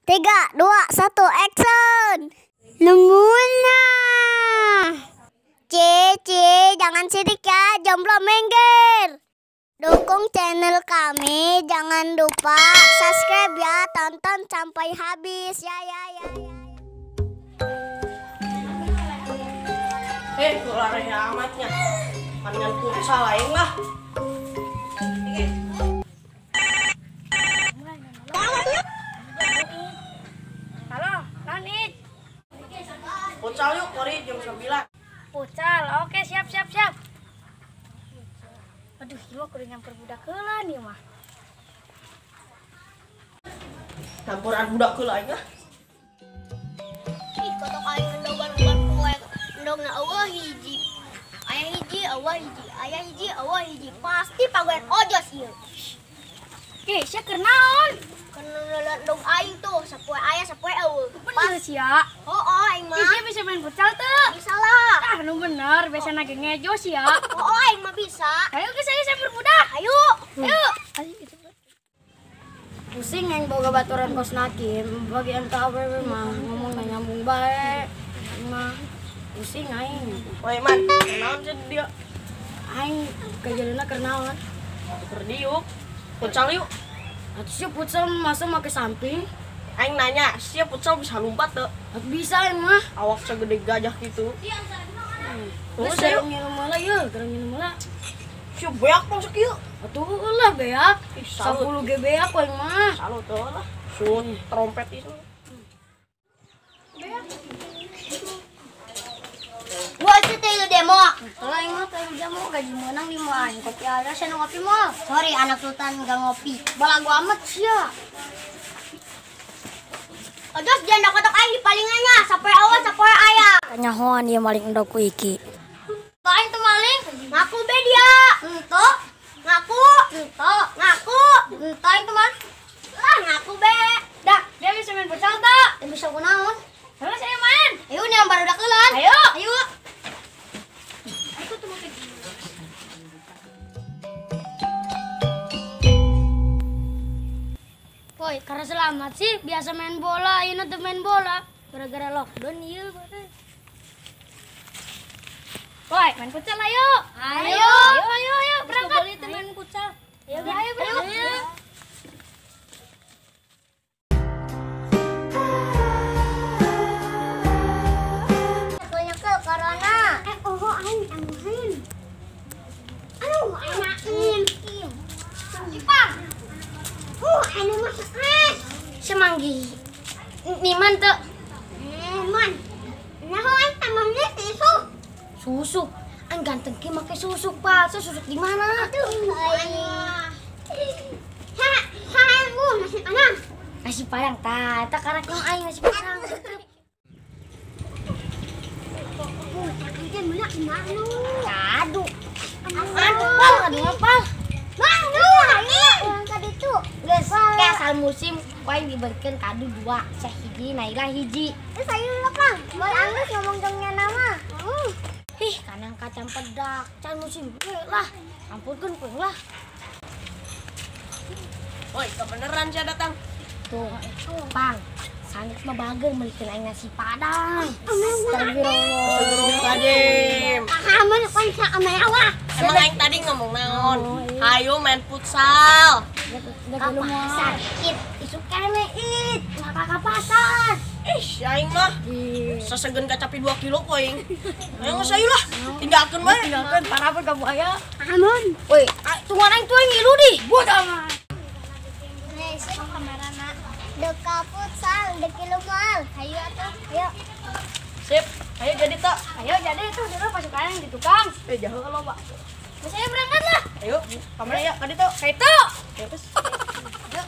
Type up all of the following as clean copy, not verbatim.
3, 2, 1, action! Nunggunya. Cici, jangan sirik ya, jomblo minggir. Dukung channel kami, jangan lupa subscribe ya, tonton sampai habis ya ya ya. Ya. Kok lari amatnya. Pangan futsal lain lah. Halo, Lanit. Futsal yuk, kori jam 9. Futsal, oke siap siap siap. Aduh, ieu kudu nyamper budak heula nih mah. Nyamperan budak heula aing ah. Ih, kotok aing endogan poe. Endogna eueuh hiji. Aya hiji, eueuh hiji. Aya hiji, eueuh hiji. Pasti pagoen ojos ieu. Ih, sia keur naon? Keur endog aing tuh, sapoe aya sapoe eueuh. Bener sia. Heuh, aing mah. Ih, sia bisa main futsal teu? Bisa lah. Ah, nu bener, biasana ge ngejo sia. Oh, aing mah bisa. Ayo geus ayo samper budak. Ayo. Ayo. Pusing yang boga baturan kos nakim, bagian ka awewe mah ngomong nyambung bae. Mah pusing aing. Woi man, naon sih dia? Aing kajalana keur naon? Keur diuk. Futsal yuk. Atuh sia futsal masa make samping? Aing nanya, sia futsal bisa lompat teu? Bisa aing mah. Awak segede gajah gitu. Terus ayo nginum heula yeuh, keur nginum heula. Sia beak pang sakieu. Atuh lah beak. 10 ge beak aing mah. Salut teu lah. Sun trompet itu. Beak. Gua sih teh demo. Kalau aing mah teh demo gaji menang di mah aing kopi ada sia ngopi mah. Sorry anak sultan gak ngopi. Balago amat sia. Odos jangan kotok aing di palingannya, sapoe awan sapoe aya. Kanyahoan ieu maling endog ku iki. Aing teu maling, ngaku be dia. Ento, ngaku, ento, ngaku, ento aing teu maling. Lah ngaku be. Dah, dia bisa main futsal teu? Teu bisa kunaon? Terus ayo main. Ayo nih baru dakelan. Ayo. Ayo. Aku tuh mau ke Woi, karena selamat sih biasa main bola, ini tuh main bola. Gara-gara lockdown ieu. Woi, main futsal ayo. Ayo. Ayo, ayo, ayo, berangkat. Boleh main futsal. Ayo, ayo, berangkat. Nyekel corona. Oh, aing anuhin. Aduh, enakin. Ipang. Anu masak. Semanggi. Niman teu? Man. Nah, aing tambahnya susu. Susuk. Aing ganteng ki make susuk, Pak. Saya susuk di mana? Aduh, aing. Ha, ha, nasi padang. Nasi padang tah, eta karek mah aing nasi padang. Kadu. Aduh, pal, kadu pal. Geus, asal musim aing diberikan kadu 2, sahiji Naila hiji. Terus ayo lah, Pang. Moal anggeus ngomong jeung nama. Ih, kanang kacang pedak, can musim we lah. Ampunkeun kuing lah. Woi, kebeneran sia datang. Tuh, Pang. Sanes mah bager meulikeun aing nasi padang. Astagfirullah. Astagfirullahaladzim. Aman kan sama awak. Emang aing tadi ngomong naon? Hayu main futsal. Ka pasar, it isuk kene it, maka ka pasar. Ih, aing mah sasegen kacapi 2 kilo ku aing. Ayo geus ayu lah, tinggalkeun bae. Tinggalkeun parah pun ka buaya. Aman. Woi, tungguan aing tuh ngilu di. Bodoh amat. Nih, sih kamerana. Deka futsal, deki lumal. Ayo atuh, ayo. Sip, ayo jadi tak. Ayo jadi tuh dulu pasukan yang di tukang. Jauh lo, Pak. Mas ayo berangkat lah. Ayo, kamera ya, tadi tuh. Kayak itu. Ayo, terus. Ayo.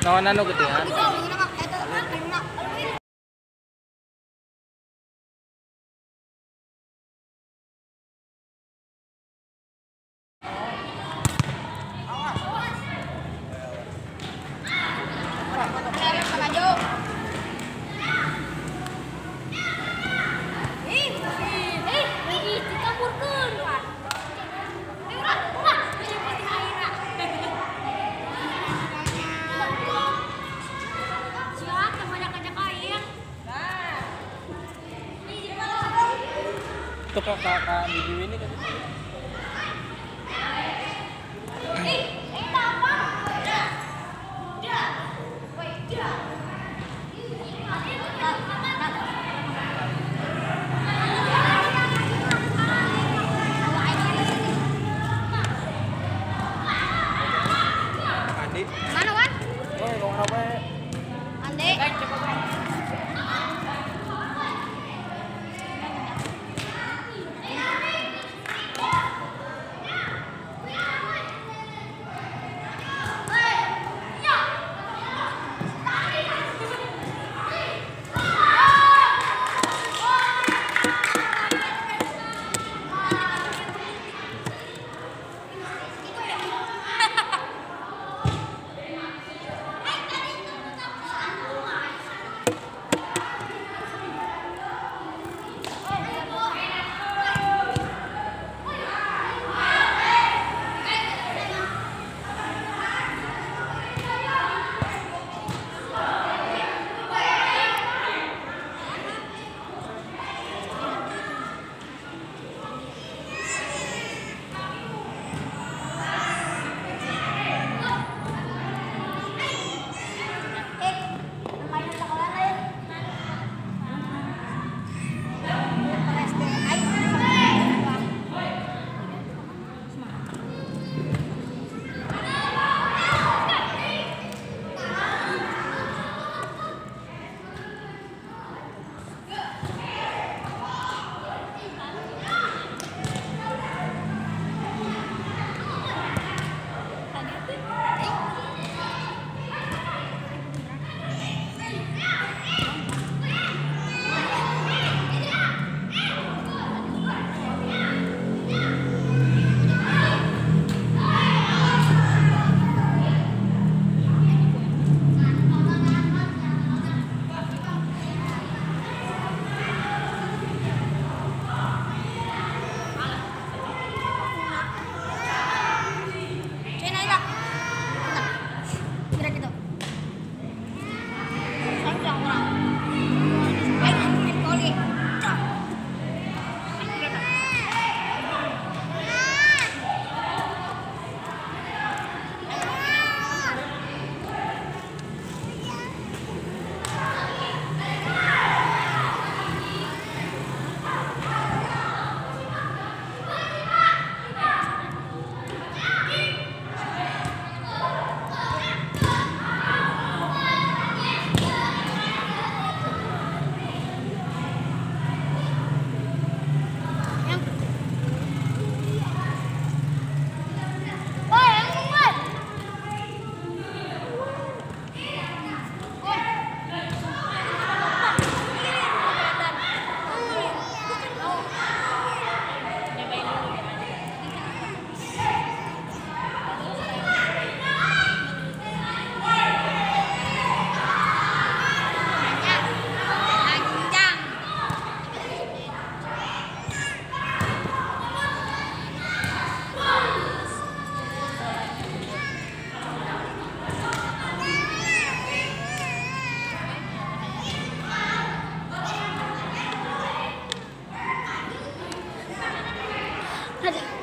Naon anu geutingan? Itu kakak Bibi ini kan. Andi. Mana Wan? Oh, ngomong apa? Andi. Aduh.